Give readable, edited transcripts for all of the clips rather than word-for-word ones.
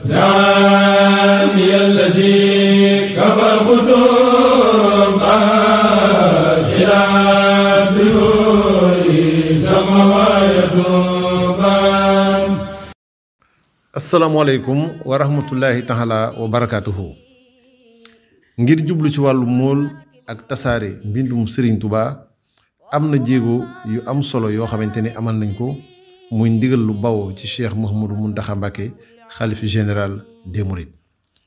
رامي الذي كفى الخطوب إلى بيوت سماوات. asalaamaaleykum wa rahmatullahi taala wa barakaatuhu. ngir jublu ci wàllu mool ak tasaare mbindum Serigne Touba am na jéego yu am solo yoo xamante ni amal nañ ko muy ndigal lu bawoo ci Cheikh Mouhamadou Mountakha Mbacké xalif général des Mourides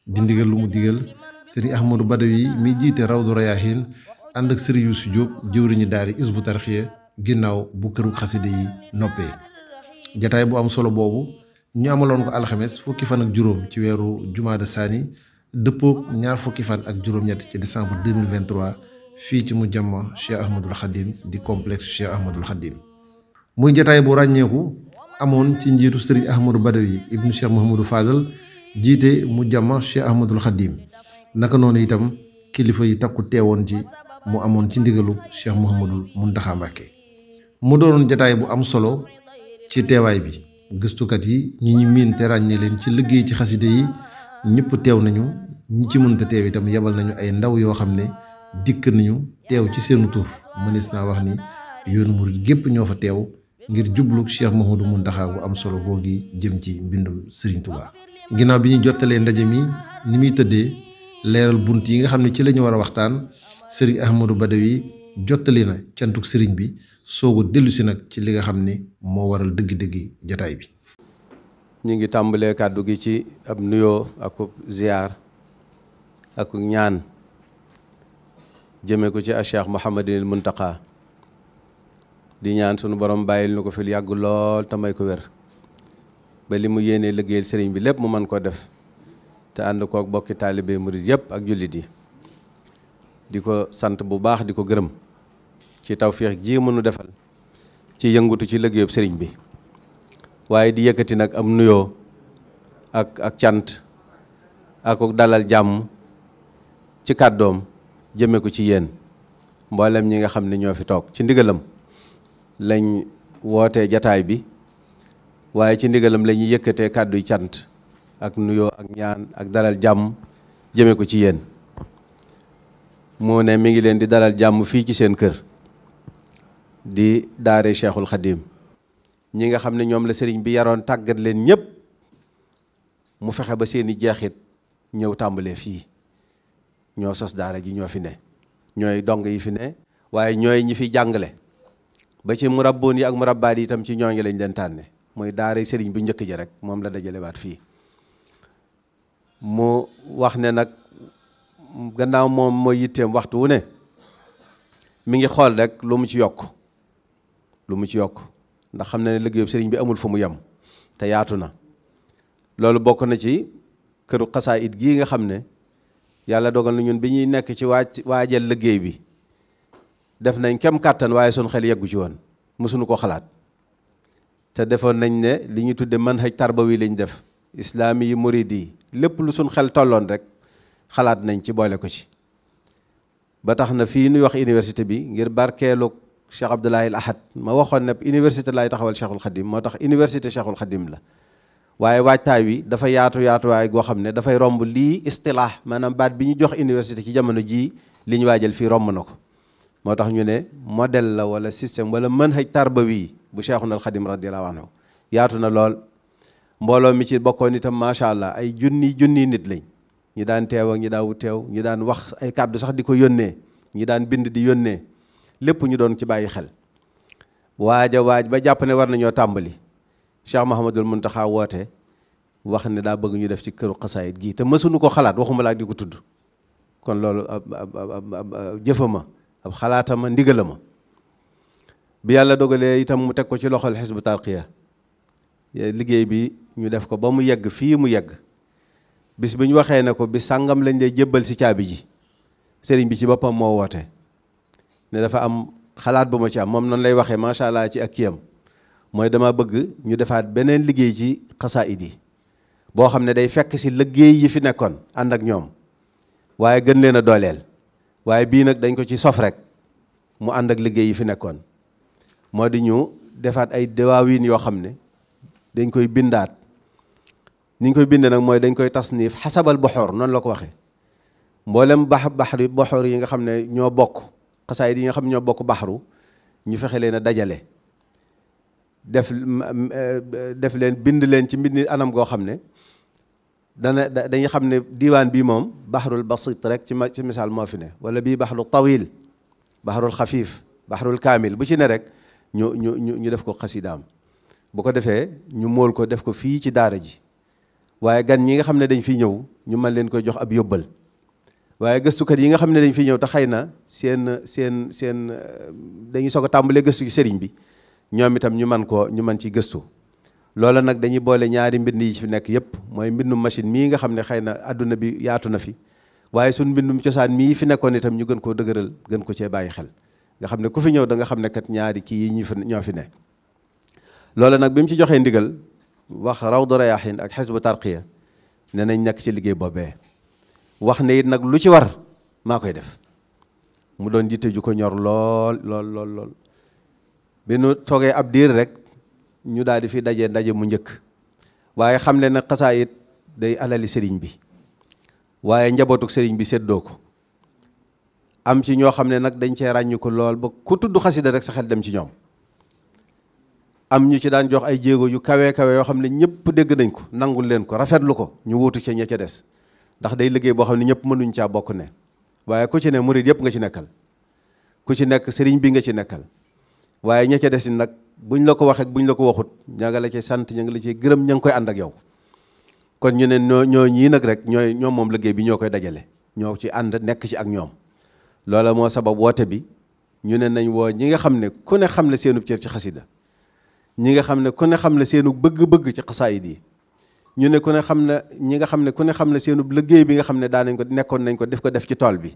di ndigal lu mu digal Serigne Ahmadou Badawi mi jiite Rawdu Rayaahin ànd ak Serigne Youssou Diop jëwriñu daari Hizbut Tarqiyyah ginnaaw bu këru xaside yi noppee. jataay bu am solo boobu ñu amaloon ko alxames fukki fan ak juróom ci weeru jumaada saani dëppook ñaar fukki fan ak juróom-ñett ci décembre 2023 fii ci Mujamma Cheikh Ahmadul Khadim di complexe Cheikh Ahmadul Khadim. muy jataay bu ràññeeku amoon ci njiitu Serigne Ahmadou Badawi ibnu Cheikh Mouhamadou Fadal jiite Mujamma Cheikh Ahmadul Khadim. naka noonu itam kilifa yi takku teewoon ci mu amoon ci ndigalu Cheikh Mouhamadou Mountakha Mbacké. mu doonoon jataay bu am solo ci teewaay bi. gëstukat yi ñi ñu miin te ràññee leen ci liggéey ci xaside yi ñëpp teew nañu ñi ci mënta teew itam yebal nañu ay ndaw yoo xam ne dikk nañu teew ci seenu tur mënees naa wax ni yoonu murid gépp ñoo fa teew ngir jublu Cheikh Mouhamadou Mountakha bu am solo googi jëm ci mbindum Serigne Touba. ginnaaw bi ñu jottalee ndaje mi ni muy tëddee leeral bunt yi nga xam ne ci la ñu war a waxtaan Serigne Ahmadou Badawi jottali na cantuk Serigne bi soogu dellu si nag ci li nga xam ne moo waral dëgg-dëggi jataay bi. ñu ngi tàmbalee kàddu gi ci ab nuyoo ak ziyaar ak ñaan jëme ko ci Cheikh Mouhamadul Mountakha di ñaan sunu borom bàyyil nu ko fi yàgg lool te may ko wér ba li mu yéenee liggéeyal sëriñ bi lépp mu mën koo def te ànd kook bokki taalibe murid yëpp ak jullit yi di ko sant bu baax di ko gërëm ci tawféex ji mënu defal ci yëngutu ci liggéeyub sëriñ bi waaye di yëkkati nag am nuyoo ak cant ak dalal jàmm ci kàddoom jëme ko ci yéen mboolem ñi nga xam ne ñoo fi toog ci ndigalam lañ wootee jataay bi waaye ci ndigalam la ñuy yëkkatee kàdduy cant ak nuyoo ak ñaan ak dalal jàmm jëme ko ci yéen mu ne mi ngi leen di dalal jàmm fii ci seen kër di daare Cheikhul Khadim ñi nga xam ne ñoom la sëriñ bi yaroon tàggat leen ñëpp mu fexe ba seeni jeexit ñëw tàmbalee fii ñoo sos daara ji ñoo fi ne ñooy dong yi fi ne waaye ñooy ñi fi jàngale ba ci murabboon yi ak murabbaat yi itam ci ñooñu lañ leen tànne mooy daara sëriñ bu njëkk ji rek moom la dajalewaat fii mu wax ne nag gannaaw moom mooy yitteem waxtu wu ne mi ngi xool rek lu mu ci yokk ndax xam na ne liggéeyu sëriñ bi amul fu mu yem te yaatu na loolu bokk na ci këru xasaayid gii nga xam ne yàlla dogal na ñun bi ñuy nekk ci waajal liggéey bi def nañ kem kàttan waaye suñ xel yeggu ci woon mësuñu ko xalaat te defoon nañ ne li ñu tudde manhaj tarbawi lañ def islaami yi murid yi lépp lu suñ xel tolloon rek xalaat nañ ci boole ko ci ba tax na fii nuy wax université bi ngir barkeelu Cheikh Abdoulaye Ahad ma waxoon ne université laay taxawal Cheikhul Khadim moo tax université Cheikhul Khadim la waaye waajtaay wi dafa yaatuwaay goo xam ne dafay romb lii istilaax maanaam baat bi ñu jox université ci jamono jii li ñu waajal fii romb na ko moo tax ñu ne modèle la wala système wala manhaj tarbawi bu Cheikhul Khadim radiyallahu anhu yaatu na lool mbooloo mi ci bokkoon itam macha allah ay junni nit lañ ñi daan teew ak ñi daawut teew ñi daan wax ay kàddu sax di ko yónnee ñi daan bind di yónnee lépp ñu doon ci bàyyi xel waaj ba jàpp ne war nañoo tàmbali Cheikh Mouhamadul Mountakha woote wax ne daa bëgg ñu def ci këru xasaayit gii te mësuñu ko xalaat waxuma laa di ko tudd kon loolu ab jëfama ab xalaatama ndigalama bi yàlla dogalee itam mu teg ko ci loxol Hizbut Tarqiyyah liggéey bi ñu def ko ba mu yegg fii mu yegg bis bi ñu waxee ne ko bi sàngam lañ lay jébbal si caabi ji sëriñ bi ci boppam moo woote ne dafa am xalaat bu ma ci am moom noonu lay waxee macha allah ci ak kiyam mooy dama bëgg ñu defaat beneen liggéey ci xasaayid yi boo xam ne day fekk si liggéey yi fi nekkoon ànd ak ñoom waaye gën leen a dooleel waaye bii nag dañ ko ci sof rek mu ànd ak liggéey yi fi nekkoon moo di ñu defaat ay dawaawin yoo xam ne dañ koy bindaat ni ñu koy bindee nag mooy dañ koy tasniif xasabal boxoor noonu la ko waxee mboolem boxoor yi nga xam ne ñoo bokk xasaayid yi nga xam ne ñoo bokk baxru ñu fexe leen a dajale def leen bind leen ci mbind anam goo xam ne dañuy xam ne diiwaan bii moom baxrul basit rek ci misaal moo fi ne wala bii baxrul tawil baxrul xafiif baxrul kaamil bu ci ne rek ñu def ko xasidaam bu ko defee ñu mool ko def ko fii ci daara ji waaye gan ñi nga xam ne dañ fiy ñëw ñu mën leen koy jox ab yóbbal waaye gëstukat yi nga xam ne dañ fiy ñëw te xëy na seen dañuy soog a tàmbalee gëstu ci sëriñ bi ñoom itam ñu mën ci gëstu loola nag dañuy boole ñaari mbind yi ci fi nekk yépp mooy mbindum machine mii nga xam ne xëy na adduna bi yaatu na fi waaye suñ mbindum cosaan mii fi nekkoon itam ñu gën koo dëgëral gën ko cee bàyyi xel nga xam ne ku fi ñëw da nga xam ne kat ñaari kii yi ñoo fi ne loola nag bi mu ci joxee ndigal wax Rawdu Rayaahiin ak Hizbu Tarqiya ne nañ nekk ci liggéey boobee wax ne it nag lu ci war maa koy def mu doon jiite ju ko ñor lool bi nu toogee ab diir rek ñu daal di fi ndaje mu njëkk waaye xam leen ne xasaayit day alali sëriñ bi waaye njabootuk sëriñ bi séddoo ko am ci ñoo xam ne nag dañ cee ràññu ko lool ba ku tudd xasida rek sa xel dem ci ñoom am ñu ci daan jox ay jéego yu kawe yoo xam ne ñëpp dégg nañ ko nangul leen ko rafetlu ko ñu wuutu ca ña ca des ndax day liggéey boo xam ne ñëpp mënuñ caa bokk ne waaye ku ci ne murid yëpp nga ci nekkal ku ci nekk sëriñ bi nga ci nekkal waaye ña ca des nag buñ la ko waxee buñ la ko waxut ña nga la ci sant ña nga la ci gërëm ña ngi koy ànd ak yow kon ñu ne ñoo ñii nag rek ñoom moom liggéey bi ñoo koy dajale ñoo ci ànd nekk ci ak ñoom loola moo sabab woote bi ñu ne nañ woo ñi nga xam ne ku ne xam ne seenub cër ci xasida ñi nga xam ne ku ne xam ne seenu bëgg-bëgg ci xasaayid yi ñu ne ku ne xam ne ñi nga xam ne ku ne xam ne seenub liggéey bi nga xam ne daanañ ko nekkoon nañ ko def ci tool bi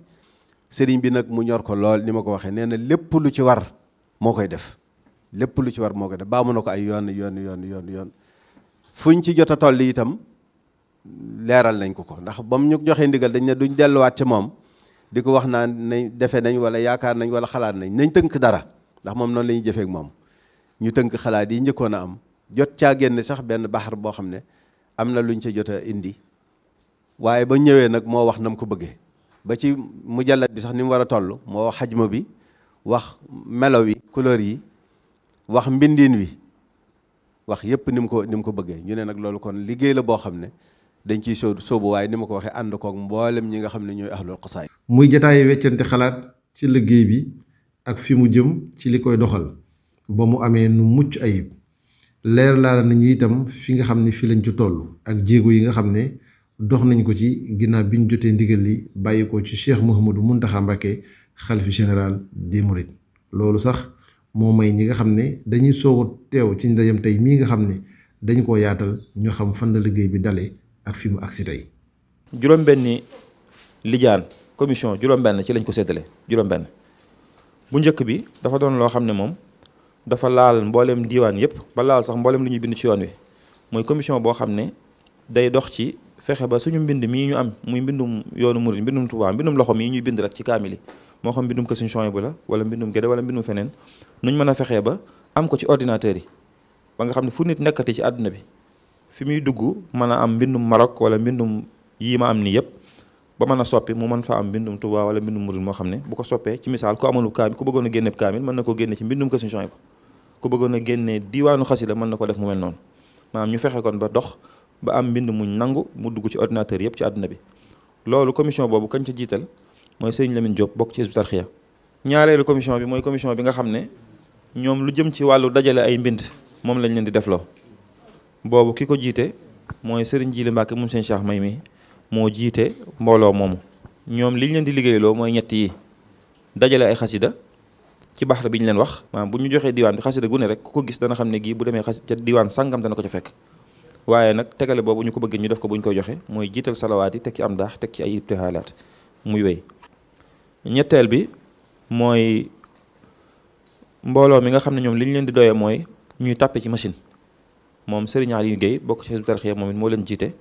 sëriñ bi nag mu ñor ko lool ni ma ko waxee nee na lépp lu ci war moo koy def lépp lu ci war moo koy def baamu na ko ay yoon fuñ ci jot a toll itam leeral nañ ko ndax ba mu ñu joxee ndigal dañ ne duñ delluwaat ci moom di ko wax naan nañ defe nañ wala yaakaar nañ wala xalaat nañ tënk dara ndax moom noonu la ñuy jëfee ak moom ñu tënk xalaat yi njëkkoon a am jot caa génn sax benn baxar boo xam ne am na luñ ca jot a indi waaye ba ñëwee nag moo wax na mu ko bëggee ba ci mujallat bi sax ni mu war a toll moo wax xajma bi wax melo wi couleur yi wax mbindiin wi wax yépp ni mu ko bëggee ñu ne nag loolu kon liggéey la boo xam ne dañ ciy sóobu waaye ni ma ko waxee ànd koog mboolem ñi nga xam ne ñooy ahlul xasaay muy jataayi weccante xalaat ci liggéey bi ak fi mu jëm ci li koy doxal ba mu amee nu mucc ayib leer laala nañu itam fi nga xam ne fi lañ ci toll ak jéego yi nga xam ne dox nañ ko ci ginnaaw bi ñu jotee ndigal li bàyyi ko ci Cheikh Mouhamadou Mountakha Mbacké xalifa général des mourides loolu sax moo may ñi nga xam ne dañuy soog a teew ci ndajam tey mii nga xam ne dañ koo yaatal ñoo xam fan la liggéey bi dale ak fi mu agsi tey. juróom-benni lijaan commission juróom-benn ci lañ ko séddale juróom-benn bu njëkk bi dafa doon loo xam ne moom dafa laal mboolem diiwaan yëpp ba laal sax mboolem lu ñuy bind ci yoon wi mooy commission boo xam ne day dox ci fexe ba suñu mbind mii ñu am muy mbindum yoonu murid mbindum Tuubaa mbindum loxo mii ñuy bind rek ci kaamil yi moo xam mbindum Sëriñ Suhaybu la wala mbindum Gédé wala mbindum feneen nuñ mën a fexee ba am ko ci ordinateur yi ba nga xam ne fu nit nekkati ci àdduna bi fi muy dugg mën a am mbindum Maroc wala mbindum yii ma am nii yëpp ba mën a soppi mu mën fa am mbindum Tuubaa wala mbindum murid moo xam ne bu ko soppee ci misaal ku amoon kaamil ku bëggoon a génne kaamil mën na ko génne ci mbindum Sëriñ Suhaybu ku bëggoon a génne diiwaanu xasida mën na ko def mu mel noonu maanaam ñu fexe kon ba dox ba am mbind muñ nangu mu dugg ci ordinateur yëpp ci àdduna bi loolu commission boobu kañ ca jiital mooy Sëriñ Lamine Diop bokk ci Hizbut Tarqiyyah ñaareelu commission bi mooy commission bi nga xam ne ñoom lu jëm ci wàllu dajale ay mbind moom lañ leen di defloo boobu ki ko jiite mooy Sëriñ Jili Mbàkke moom Sëriñ Cheikh May mi moo jiite mbooloo moomu ñoom liñ leen di liggéeyloo mooy ñett yi dajale ay xasida ci baxar bi ñu leen wax maanaam bu ñu joxee diwaan bi xasida gu ne rek ku ko gis dana xam ne gii bu demee ca diwaan sàngam dana ko ca fekk waaye nag tegale boobu ñu ko bëggee ñu def ko bu ñu koy joxe mooy jiital salawaat yi teg ci am daax teg ci ay ibtihaalaat muy wéy ñetteel bi mooy mbooloo mi nga xam ne ñoom li ñu leen di doyee mooy ñuy tàppe ci machine moom Serigne Aliou Guèye bokk ci Hizbut Tarqiyyah moom it moo leen jiite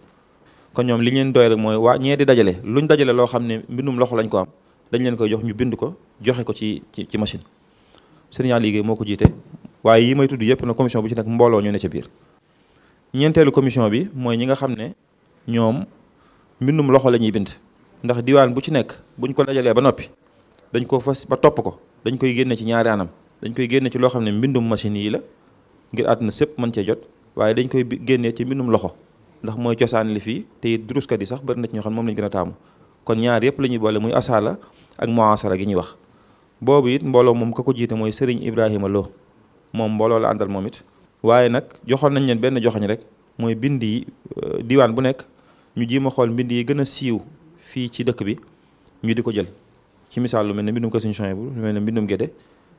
kon ñoom li ñu leen doyee rek mooy waa ñee di dajale luñ dajale loo xam ne mbindum loxo lañ ko am dañ leen koy jox ñu bind ko joxe ko ci machine Serigne Aliou Guèye moo ko jiite waaye yi may tudd yëpp na commission bu ci nekk mbooloo ñu ne ca biir ñeenteelu commission bi mooy ñi nga xam ne ñoom mbindum loxo la ñuy bind ndax diwaan bu ci nekk buñ ko dajalee ba noppi dañ ko fas ba topp ko dañ koy génne ci ñaari anam dañ koy génne ci loo xam ne mbindum machine yi la ngir àdduna sépp mën cee jot waaye dañ koy génnee ci mbindum loxo ndax mooy cosaan li fii te it duruskat yi sax bari na ci ñoo xam ne moom lañ gën a taamu kon ñaar yëpp la ñuy boole muy asaala ak muasara gi ñuy wax boobu it mbooloo moom ka ko jiite mooy Serigne Ibrahima Lo moom mbooloo la àndal moom it waaye nag joxoon nañ leen benn joxañ rek mooy bind yi diwaan bu nekk ñu jéem a xool mbind yi gën a siiw fii ci dëkk bi ñu di ko jël ci misaal lu mel ne mbindum ko Serigne Souhaïbou lu mel ne mbindum Gédé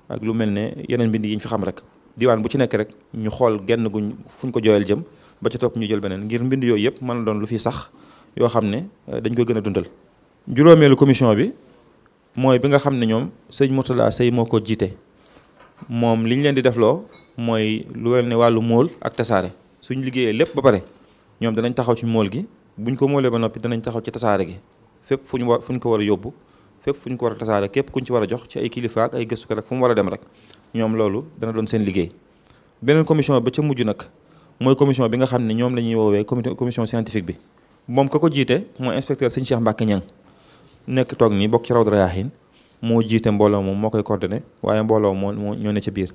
ak lu mel ne yeneen mbind yi ñu fi xam rek diwaan bu ci nekk rek ñu xool genn guñ fuñ ko jooyal jëm ba ca topp ñu jël beneen ngir mbind yooyu yëpp mën a doon lu fi sax yoo xam ne dañ ko gën a dundal. juróomeelu commission bi mooy bi nga xam ne ñoom sëñ Mourtala Sey moo ko jiite moom li ñu leen di defloo mooy lu mel ne wàllu móol ak tasaare suñ liggéeyee lépp ba pare ñoom danañ taxaw ci móol gi buñ ko móolee ba noppi danañ taxaw ci tasaare gi fépp fu ñu ko war a yóbbu fépp fu ñu ko war a tasaare képp kuñ ci war a jox ci ay kilifa ak ay gëstukat rek fu mu war a dem rek ñoom loolu dana doon seen liggéey. beneen commission ba ca mujj nag mooy commission bi nga xam ne ñoom la ñuy woowee commission scientifique bi moom ka ko jiite mooy inspecteur sëñ Cheikh Mbacke Niang nekk toog nii bokk ci Rawdu Rayaahin moo jiite mbooloo moom moo koy coordonné waaye mbooloo moo ñoo ne ca biir.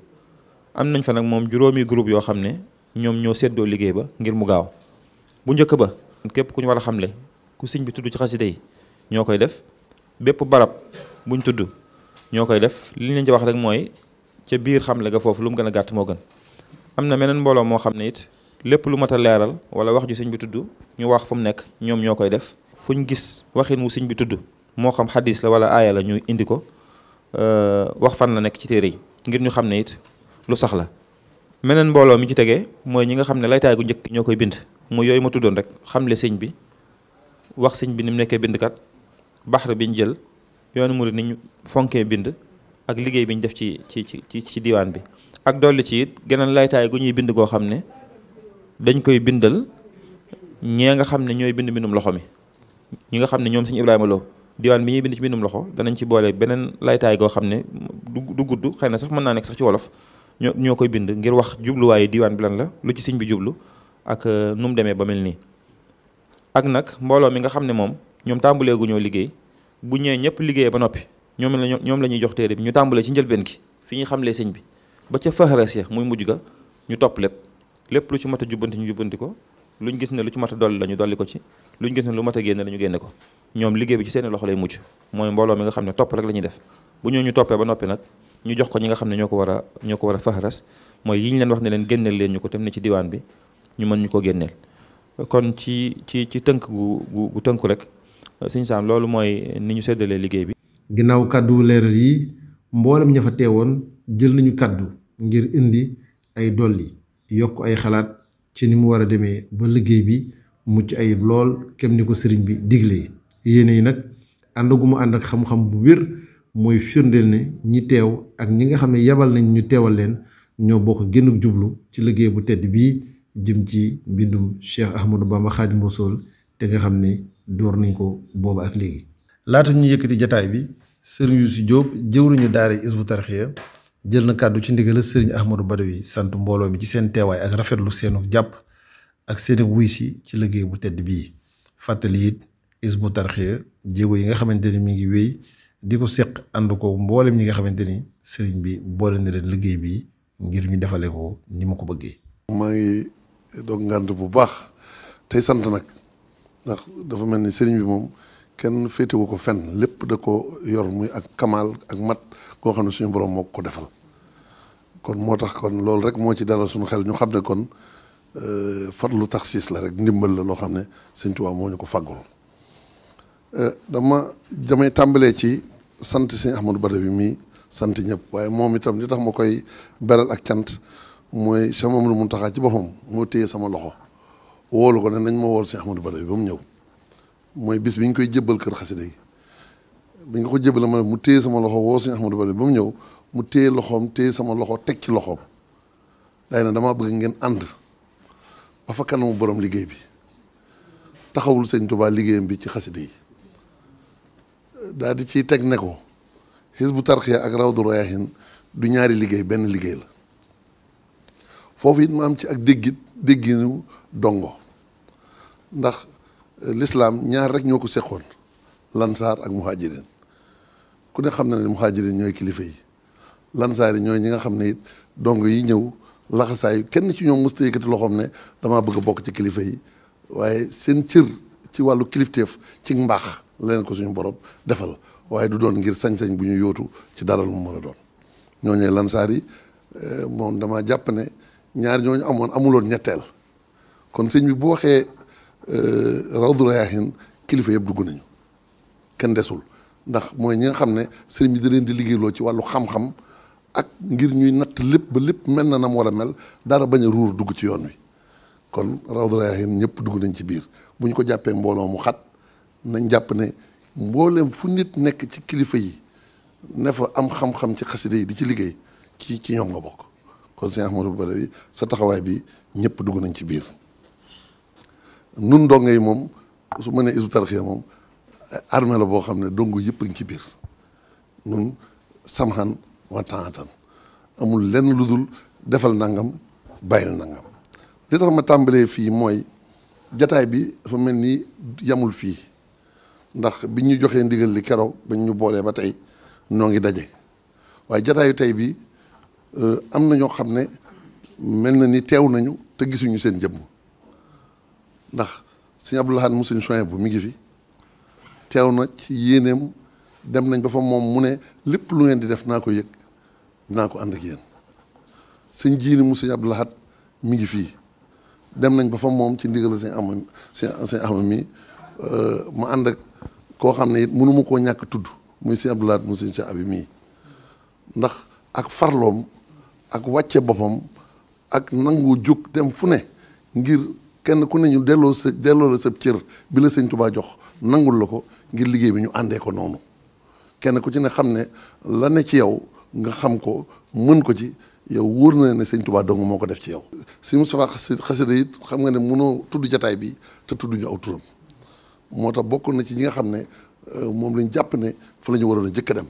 am nañ fa nag moom juróomi groupe yoo xam ne ñoom ñoo séddoo liggéey ba ngir mu gaaw bu njëkk ba képp ku ñu war a xamle ku sëñ bi tudd ci xasida yi ñoo koy def bépp barab buñ tudd ñoo koy def li ñu leen ci wax rek mooy ca biir xamle ga foofu lu mu gën a gàtt moo gën. am na meneen mbooloo moo xam ne it lépp lu mat a leeral wala wax ju sëñ bi tudd ñu wax fu mu nekk ñoom ñoo koy def fuñ gis waxin wu sëñ bi tudd moo xam xadis la wala aaya la ñu indi ko wax fan la nekk ci téere yi ngir ñu xam ne it lu sax la. meneen mbooloo mi ci tegee mooy ñi nga xam ne laytaay gu njëkk ñoo koy bind mu yooyu ma tuddoon rek xamle sëñ bi wax sëñ bi ni mu nekkee bindkat baxar bi ñu jël yoonu murid ni ñu fonkee bind ak liggéey bi ñu def ci diwaan bi. ak dolli ci it geneen laytaay gu ñuy bind goo xam ne dañ koy bindal ñee nga xam ne ñooy bind mbindum loxo mi ñi nga xam ne ñoom sëñ Ibrahima Lo diwaan bi ñuy bind ci mbindum loxo danañ ci boole beneen laytaay goo xam ne du gudd xëy na sax mën naa nekk sax ci wolof ñoo koy bind ngir wax jubluwaayu diwaan bi lan la lu ci sëñ bi jublu ak nu mu demee ba mel nii. ak nag mbooloo mi nga xam ne moom ñoom tàmbalee gu ñoo liggéey bu ñëwee ñëpp liggéeyee ba noppi ñoom la ñuy jox téere bi ñu tàmbalee ci njëlbeen gi fi ñuy xamlee sëñ bi ba ca faxaras ya muy mujj ga ñu topp lépp lu ci mat a jubbanti ñu jubbanti ko luñ gis ne lu ci mat a dolli la ñu dolli ko ci luñ gis ne lu mat a génne la ñu génne ko ñoom liggéey bi ci seeni loxo lay mujj mooy mbooloo mi nga xam ne topp rek la ñuy def bu ñu toppee ba noppi nag ñu jox ko ñi nga xam ne ñoo ko war a faxaras mooy yi ñu leen wax ne leen génneel leen ñu ko tam ne ci diwaan bi ñu mën ñu ko génneel. kon ci tënk gu tënku rek sëñ Sam loolu mooy ni ñu séddalee liggéey bi. ginnaaw kàddu leeral yi mboolem ña fa teewoon jël nañu kàddu ngir indi ay dolli yokk ay xalaat ci ni mu war a demee ba liggéey bi mucc ayib lool kem ni ko sëriñ bi diglee. yéene yi nag ànd gu mu ànd ak xam-xam bu wér mooy firndeel ne ñi teew ak ñi nga xam ne yabal nañ ñu teewal leen ñoo bokk génn jublu ci liggéey bu tedd bii jëm ci mbindum Cheikh Ahmadou Bamba Xaadimu Rasuul te nga xam ne door nañ ko booba ak léegi. laata ñu yëkkati jataay bi sëriñ Youssou Diop jëwriñu daara Hizbut Tarqiyyah jël na kàddu ci ndigal sëriñ Ahmadou Badawi sant mbooloo mi ci seen teewaay ak rafetlu seenu jàpp ak seeni wuy si ci liggéey bu tedd bii. fàttali it Hizbut Tarqiyyah jéego yi nga xamante ni mi ngi wéy di ko seq ànd ko mboolem ñi nga xamante ni sëriñ bi boole na leen liggéey bi ngir ñu defale ko ni ma ko bëggee. maa ngi doog ngànt bu baax tey sant nag ndax dafa mel ni sëriñ bi moom kenn féetewu ko fenn lépp da ko yor muy ak kamaal ak mat koo xam ne suñu borom moo ko defal kon moo tax kon loolu rek moo ci dalal suñu xel ñu xam ne kon farlu taxsiis la rek ndimbal la loo xam ne Sëriñ Tuubaa moo ñu ko fàggul. damay tàmbalee ci sant Sëriñ Ahmadou Badawi mii sant ñëpp waaye moom itam li tax ma koy beral ak cant mooy Cheikh Mamadou Mountakha ci boppam moo téye sama loxo woolu ko ne nañ ma wool Sëriñ Ahmadou Badawi ba mu ñëw mooy bis bi ñu koy jébbal kër xasida yi bi nga ko jébbal ma mu téye sama loxo woo Sëriñ Ahmadou Badawi ba mu ñëw mu téye loxoom téye sama loxo teg ci loxoom day na damaa bëgg ngeen ànd ba fa kanamu borom liggéey bi taxawul Sëriñ Tuubaa liggéeyam bi ci xasida yi daal di ciy teg ne ko Hizbut Tarqiyyah ak Rawdu Rayaahin du ñaari liggéey benn liggéey la foofu it ma am ci ak déggit dégginu dongo ndax lislaam ñaar rek ñoo ko seqoon lansaar ak muhajirin ku ne xam na ne muhajirin ñooy kilifa yi lansaar yi ñooy ñi nga xam ne it dongo yi ñëw laxasaayu kenn ci ñoom musta yëkkati loxoom ne damaa bëgg a bokk ci kilifa yi waaye seen cër ci wàllu kilifteef ci mbaax la leen ko suñu borom defal waaye du doon ngir sañ-sañ bu ñu yóotu ci dara lu mu mën a doon ñooñee lansaar yi moom dama jàpp ne ñaar ñooñu amuloon ñetteel kon sëñ bi bu waxee Rawdu Rayaahiin kilifa yëpp dugg nañu kenn desul ndax mooy ñi nga xam ne sëriñ bi da leen di liggéeyloo ci wàllu xam-xam ak ngir ñuy natt lépp ba lépp mel na nam war a mel dara bañ a ruur dugg ci yoon wi kon Rawdu Rayaahiin ñëpp dugg nañ ci biir bu ñu ko jàppee mbooloo mu xat nañ jàpp ne mbooleem fu nit nekk ci kilifa yi ne fa am xam-xam ci xasida yi di ci liggéey ci ñoom nga bokk kon Sëñ Ahmadou Badawi sa taxawaay bi ñëpp dugg nañ ci biir nun ndongo yi moom su ma nee Hizbut Tarqiyyah moom armée la boo xam ne dongo yëpp a ngi ci biir nun samhan wa taatan amul lenn lu dul defal nangam bàyyil nangam li tax ma tàmbalee fii mooy jataay bi dafa mel ni yamul fii ndax bi ñu joxee ndigal li keroog bañ ñu boolee ba tey noo ngi daje waaye jataayu tey bi am na ñoo xam ne mel na ni teew nañu te gisuñu seen jëmm ndax sëñ Abdou Lahad mu sëñ Souhaïbou mi ngi fi teew na ci yéeneem dem nañ ba fa moom mu ne lépp lu ngeen di def naa ko yëg dinaa ko ànd ak yéen sëñ Jiili mu sëñ Abdou Lahad mi ngi fii dem nañ ba fa moom ci ndigal sëñ Ahmad mi ma ànd ak koo xam ne it mënu ma koo ñàkk tudd muy sëñ Abdou Lahad mu sëñ Cheikh Abi mii ndax ak farloom ak wàcce boppam ak nangu jóg dem fu ne ngir kenn ku ne ñu delloo la sa cër bi la sëñ Tuubaa jox nangul la ko ngir liggéey bi ñu àndee ko noonu kenn ku ci ne xam ne la ne ci yow nga xam ko mën ko ci yow wóor na ne sëñ Tuubaa dong moo ko def ci yow. sëñ Moustapha xasida it xam nga ne mënoo tudd jataay bi te tudd ñu aw turam moo tax bokk na ci ñi nga xam ne moom lañ jàpp ne fa la ñu waroon a jëkk a dem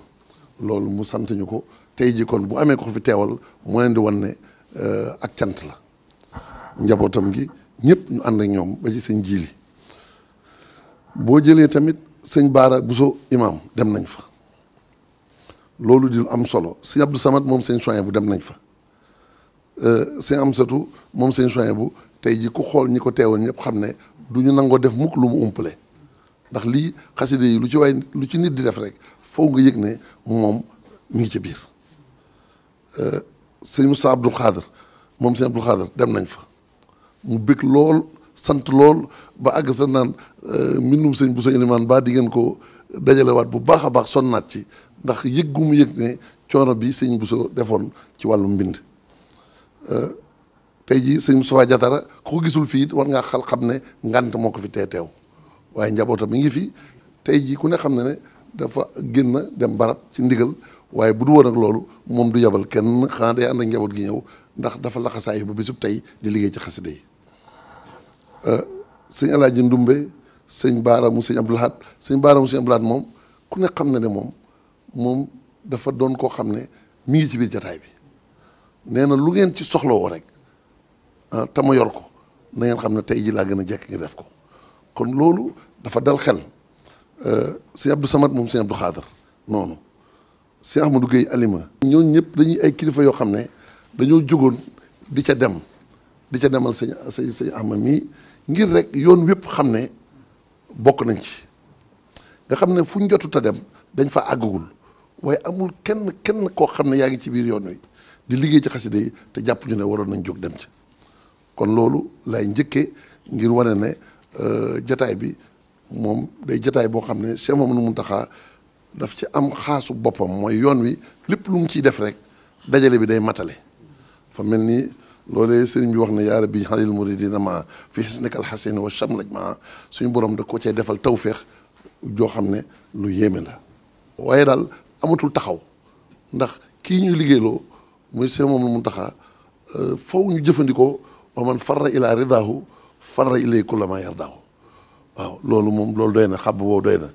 loolu mu sant ñu ko tey ji kon bu amee ko fi teewal moo leen di wan ne ak cant la njabootam gi ñëpp ñu ànd ak ñoom ba ci sëñ Jiili boo jëlee tamit sëñ Baara Bousso imam dem nañ fa loolu di am solo sëñ Abdou Samad moom sëñ Souhaïbou dem nañ fa sëñ Amsatu moom sëñ Souhaïbou tey ji ku xool ñi ko teewal ñëpp xam ne du ñu nangoo def mukk lu mu umpale ndax lii xaside yi lu ci nit di def rek foog nga yëg ne moom mi ngi ci biir sëñ Moussa Abdoul Khadr moom sëñ Abdoul Khadr dem nañ fa mu bëgg lool sant lool ba àgg sa naan mbindum sëñ Bousso Ilimaan ba di ngeen ko dajalewaat bu baax a baax sonnaat ci ndax yëg gu mu yëg ne coono bi sëñ Bousso defoon ci wàllu mbind tey jii sëñ Moustapha Diatara ku ko gisul fii war ngaa xam ne ngant moo ko fi teew waaye njabootam mi ngi fi tey jii ku ne xam ne dafa génn dem barab ci ndigal waaye bu du woon ak loolu moom du yabal kenn xanaa day ànd ak njaboot gi ñëw ndax dafa laxasaay ba bisub tey di liggéey ci xasida yi sëñ Alaaji Ndumbe sëñ Baara mu sëñ Abdou Lahad sëñ Baara mu sëñ Abdou Lahad moom ku ne xam na ne moom dafa doon koo xam ne mi ngi ci biir jataay bi nee na lu ngeen ci soxlawoo rek te ma yor ko na ngeen xam ne tey ji laa gën a jekk ngir def ko kon loolu dafa dal xel sëñ Abdou Samad moom sëñ Abdou Khadr noonu sëñ Ahmadou Gueye Alima ñooñu ñëpp dañuy ay kilifa yoo xam ne dañoo jógoon di ca demal sëñ Ahmad mii ngir rek yoon wépp xam ne bokk nañ ci nga xam ne fu ñu jotut a dem dañ fa àggagul waaye amul kenn koo xam ne yaa ngi ci biir yoon wi di liggéey ci xasida yi te jàpp ñu ne waroon nañ jóg dem ci kon loolu lay njëkkee ngir wane ne jataay bi moom day jataay boo xam ne Cheikh Mamadou Mountakha daf ci am xaasu boppam mooy yoon wi lépp lu mu ciy def rek dajale bi day matale fa mel ni loolee sëriñ bi wax ne yaa rabbi xalil muridina ma fi xisnikal xasin wa chamlaj ma suñu borom da ko cee defal tawféex joo xam ne lu yéeme la waaye daal amatul taxaw ndax kii ñuy liggéeyloo muy Cheikh Mamadou Mountakha faw ñu jëfandikoo wa man farra ila ridahu farra ilay kulla ma yardaahu waaw loolu moom loolu doy na xàbb boobu doy na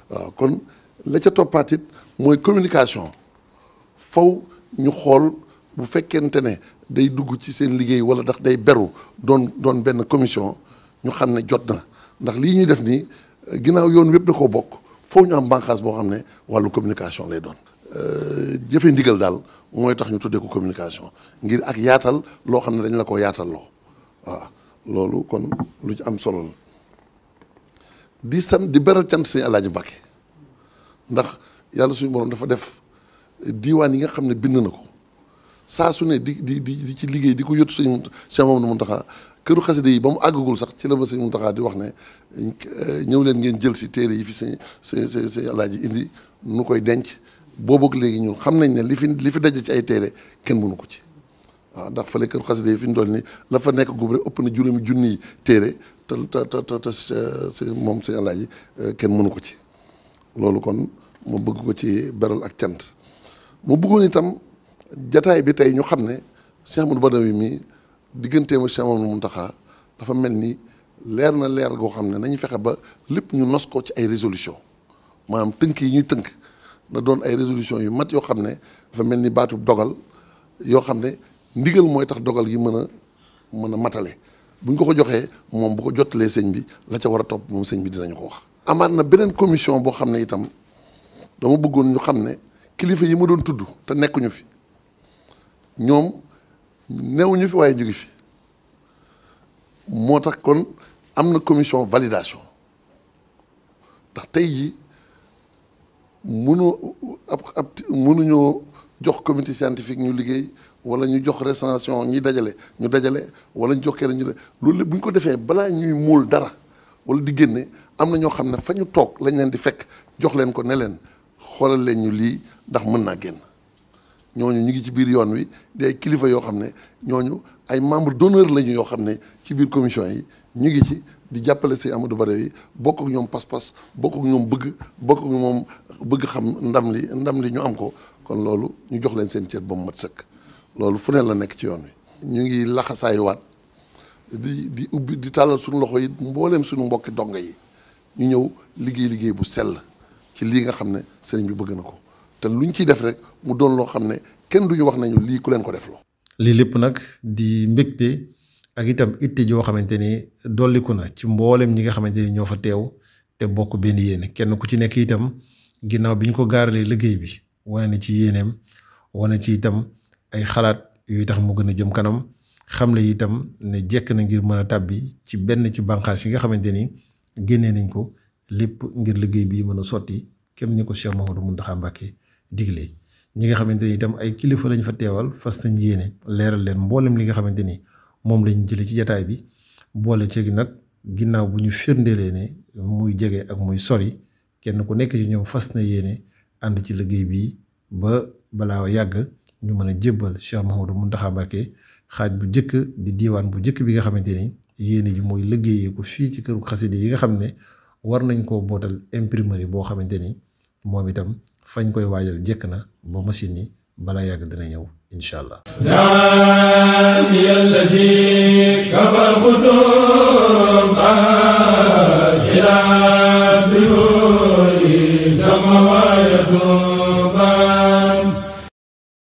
waaw kon la ca toppaatit mooy communication faw ñu xool bu fekkente ne day dugg ci seen liggéey wala ndax day beru doon benn commission ñu xam ne jot na ndax lii ñuy def nii ginnaaw yoon wépp da koo bokk foo ñu am bànqaas boo xam ne wàllu communication lay doon. jëfe ndigal daal mooy tax ñu tuddee ko communication ngir ak yaatal loo xam ne dañ la ko yaatal loo waaw loolu kon lu ci am solo la di beral cant sëñ Alaaji Mbàkke ndax yàlla suñu borom dafa def diiwaan yi nga xam ne bind na ko saa su ne di ci liggéey di ko yóttu sëñ Cheikh Mamadou Mountakha këru xasida yi ba mu àggagul sax ci la ma sëñ Mountakha di wax ne ñëw leen ngeen jël si téere yi fi sëñ Alaaji indi nu koy denc boobu ak léegi ñun xam nañ ne li fi daje ci ay téere kenn mënu ko ci waaw ndax fële kër xasida yi fi ñu doon ni la fa nekk gub rek ëpp na juróomi junniy téere te moom sëñ Alaaji kenn mënu ko ci loolu kon ma bëgg ko ci beral ak cant mu bëggoon itam jataay bi tey ñu xam ne Cheikh Ahmadou Badawi mi digganteem ak Cheikh Mamadou Mountakha dafa mel ni leer na leer goo xam ne nañu fexe ba lépp ñu nos ko ci ay résolution maanaam tënk yi ñuy tënk na doon ay résolution yu mat yoo xam ne dafa mel ni baatu dogal yoo xam ne ndigal mooy tax dogal yi mën a matale bu ñu ko joxee moom bu ko jottalee sëñ bi la ca war a topp moom sëñ bi dinañu ko wax. amaat na beneen commission boo xam ne itam dama bëggoon ñu xam ne kilifa yi ma doon tudd te nekkuñu fi ñoom newuñu fi waaye ñu ngi fi moo tax kon am na commission validation ndax tey jii mënuñoo jox comité scientifique ñu liggéey wala ñu jox restauration ñi dajale wala ñu jox kenn ñu de loolu lépp bu ñu ko defee balaa ñuy muul dara wala di génne am na ñoo xam ne fa ñu toog lañ leen di fekk jox leen ko ne leen xoolal leen ñu lii ndax mën naa génn ñooñu ñu ngi ci biir yoon wi di ay kilifa yoo xam ne ñooñu ay membre d'honneur lañu yoo xam ne ci biir commission yi ñu ngi ci di jàppale si Amadou Badawi bokk ak ñoom pas-pas bokk ak ñoom bokk ak moom bëgg xam ndam li ñu am ko kon loolu ñu jox leen seen cër ba mu mat sëkk loolu fu ne la nekk ci yoon wi. ñu ngi laxasaayuwaat di ubbi di tàllal suñu loxo yi mbooleem suñu mbokki donga yi ñu ñëw liggéey bu sell ci lii nga xam ne sëriñ bi bëgg na ko te luñ ciy def rek mu doon loo xam ne kenn duñu wax nañu lii ku leen ko def loo. lii lépp nag di mbégte ak itam itte joo xamante ni dolliku na ci mboolem ñi nga xamante ni ñoo fa teew te bokk benn yéene kenn ku ci nekk itam ginnaaw bi ñu ko gaaralee liggéey bi wane na ci yéeneem wane ci itam ay xalaat yuy tax mu gën a jëm kanam xam le itam ne jekk na ngir mën a tàbbi ci benn ci bànqaas yi nga xamante ni génnee nañ ko lépp ngir liggéey bi mën a sotti kem ni ko Cheikh Mouhamadou Mountakha Mbacké digle ñi nga xamante ni itam ay kilifa lañ fa teewal fas nañ yéene leeral leen mboolem li nga xamante ni moom lañ jëlee ci jataay bi boole ceegi nag ginnaaw bu ñu firndelee ne muy jege ak muy sori kenn ku nekk ci ñoom fas na yéene ànd ci liggéey bi ba balaa yàgg ñu mën a jébbal Cheikh Mouhamadou Mountakha Mbacké xaaj bu njëkk di diiwaan bu njëkk bi nga xamante ni yéene ji mooy liggéeyee ko fii ci këru xasida yi nga xam ne war nañ koo bootal imprimerie boo xamante ni moom itam fañ koy waajal jekk na ba machine yi balaa yàgg dina ñëw incha allah.